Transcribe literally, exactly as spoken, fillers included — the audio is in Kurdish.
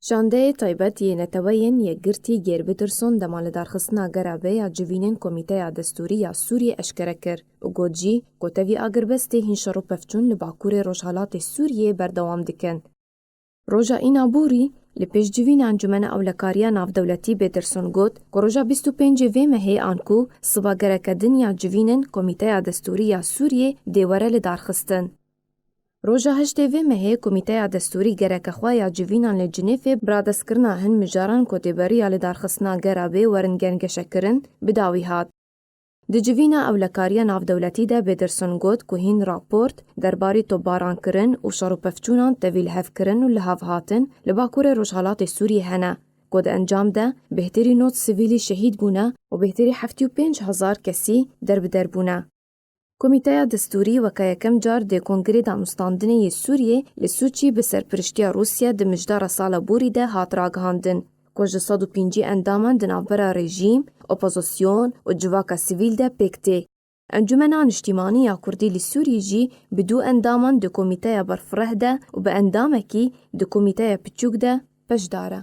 Çandeyê taybet yê Neteweyên Yekgirtî Gêr Bitirson dema lidarxistina gera bê ya civînên Komîteya Destûrî ya Sûriyê eşkere kir û got jî ku tevî agirbestê hîn şer û pevçûn li bakurê rojhelatê Sûriyê berdewam dikin. Roja Înaborî li pêş civîna Encûmena Ewlekariya Navdewletî Bêtirson got ku roja bîst û pêncê vê mehê anku siba gereke din ya civînên Komîteya Destûrî ya Sûriyê dê were lidarxistin. Roja heştê vê mehê Komîteya Destûrî gereke xwe ya civînan li Cinêfê bi radestkirina hin mijaran ku dê beriya lidarxistina gera bê werin gengeşekirin, bi dawî hat. Di civîna ewlekariya navdewletî de Bêtirson got ku hîn raport derbarî topbarankirin û şer û pevçûnan tevî lihevkirin û lihavhatin li bakurê rojhelatê Sûriyê hene, ku di encam de bêhtirî nod sivîlî şehîd bûne û bêhtirî heftê û pênc hezar kesî derbider bûne. Komîteya Destûrî weke yekem car dê Kongrê Danûstandinê yê Sûriyê li Sûçî bi serpiriştiya Rûsya di mijdara sala borî de hat ragihandin, ku ji sed û pêncî endaman di navbera rejîm, opozîsyon û civaka sivîl de pêk tê. Encûmena Niştîmanî ya Kurdî li Sûriyê jî bi du endaman di komîteya berfireh de û bi endamekî di komîteya piçûk de beşdar e.